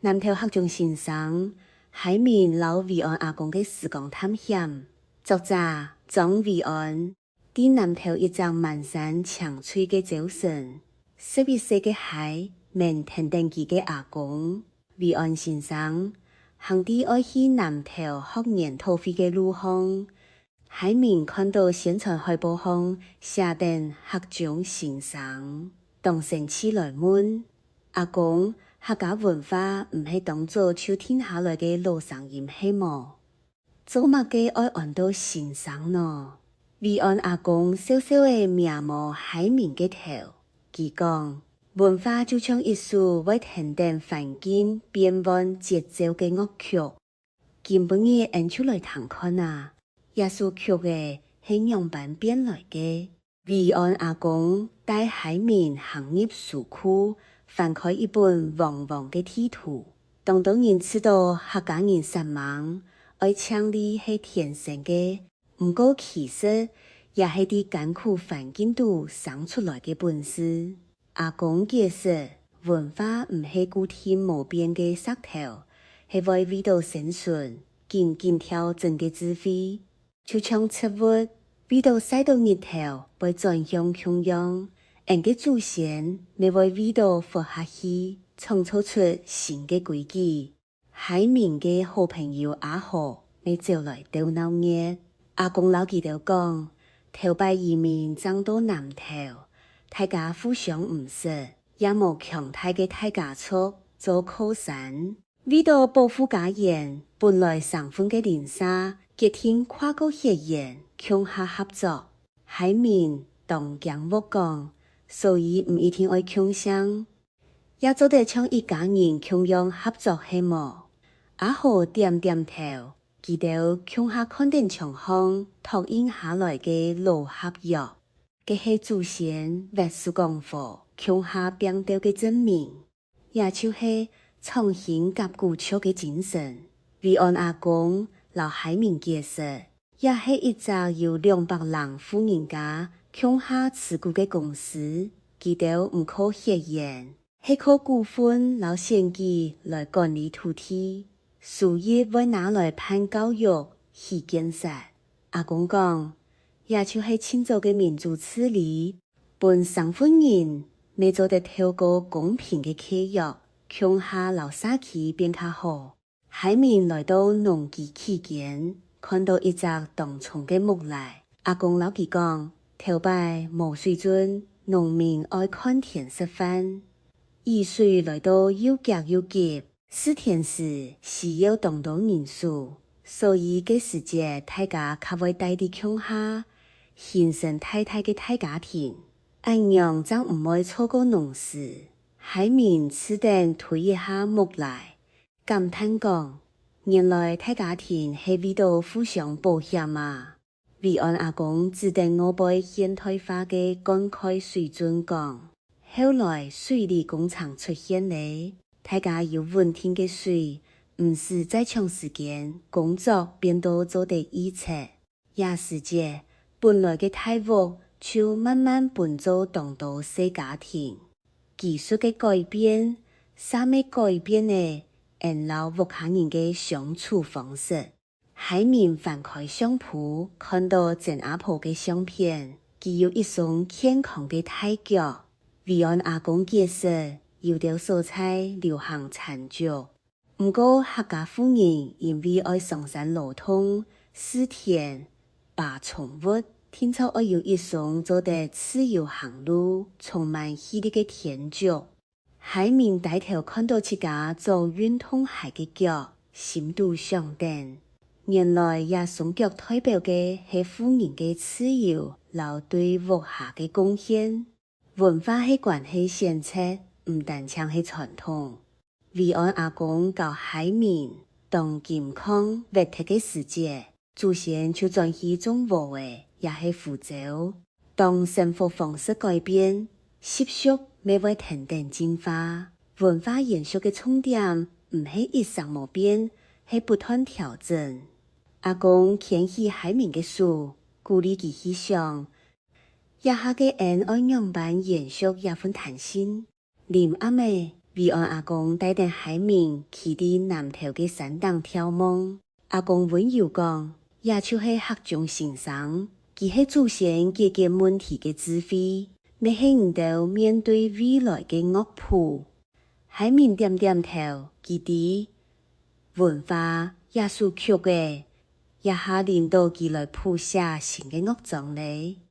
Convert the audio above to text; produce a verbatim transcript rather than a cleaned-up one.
南投客庄新聲，海明摎維安阿公个時光探險。作者：莊維安。在南投一隻滿山青翠个朝晨，十一歲个海明跈等佢个阿公，維安先生，行在愛去南投學研討會个路項。 海明看著宣傳海報項寫等客庄新聲，當生趣來問：「阿公，客家文化毋係當早就定下來个老聲音係無？做麼个愛安到新聲呢？」維安阿公笑笑仔摸摸海明个頭，佢講：「文化就像一首會跈等環境變換節奏个樂曲。」 今晡日𫣆就來聽看啊，這首曲仔係仰般變來个？維安阿公帶海明行入書庫，翻開一本黃黃个地圖。當多人試著客家人煞猛，愛淨利係天生个，毋過其實也係在艱苦環境肚生出來个本事。 阿公解釋，文化毋係固定無變个石頭，係會為著生存，緊緊調整个智慧。就像植物為著曬著日頭會轉向共樣，𫣆个祖先乜會為著活下去，創造出新个規矩。 海明个好朋友阿豪乜走來鬥鬧熱。阿公摎佢兜講：「頭擺移民正到南投，大家互相毋識，也無強大个大家族做靠山。為著保護家園，本來生份个鄰舍決定跨過血緣，共下合作。」海明當驚愕講：「所以毋一定愛共姓， 也做得像一家人共樣合作係無？」阿豪點點頭，佢兜共下看等牆項拓印下來个老合約，該係祖先活戍江湖、共下拚鬥个證明。這就係創新合舊族个精神。維安阿公摎海明解釋， 這係一隻有兩百零戶人家共下持股个公司，佢兜毋靠血緣，係靠股份摎選舉來管理土地，收益會拿來辦教育、起建設。阿公講，這就係盡早个民主治理，分生份人乜做得透過公平个契約，共下摎社區變較好。 海明來到農機期間，看著一隻當衝个木梨。阿公摎佢講，頭擺無水圳，農民愛看天食飯，雨水來到又遽又急，蒔田時需要當多人手，所以該時節大家較會戴在共下，形成大大个大家庭。恁樣正毋會錯過農時。海明試等推一下木梨， 感嘆講，原來大家庭係為著互相保險啊！維安阿公指等外背現代化个灌溉水圳講，後來水利工程出現咧，大家有穩定个水，毋使再搶時間，工作變到做得預測。 這時節，本來个大屋就慢慢分做當多細家庭。技術个改變，煞乜改變了𫣆摎屋下人个相處方式。海明翻開相簿，看著曾阿婆个相片，佢有一雙健康个大腳。維安阿公解釋，有兜所在流行山竹， 毋過客家婦人因為愛上山勞動、蒔田、揹蟲物，定著愛有一雙做得自由行路、充滿氣力个天足。海明低頭看著自家著運動鞋个腳，心肚想等，原來這雙腳代表个係婦人个自由摎對屋下个貢獻。 文化係關係選擇，毋單淨係傳統。維安阿公教海明，當金礦挖忒个時節，祖先就轉去種禾仔，也係胡椒。當生活方式改變，習俗乜會跈等進化。文化延續个重點，毋係一成無變，係不斷調整。阿公牽起海明个手，鼓勵佢去想， 這下个𫣆愛仰般延續這份彈性？臨暗仔，維安阿公帶等海明企在南頭个山頂眺望。阿公溫柔講：「這就係客中先生，佢係祖先解決問題个智慧，乜係你兜面對未來个樂譜。」海明點點頭，佢知，文化這首曲仔，這下輪到佢來譜寫新个樂章咧。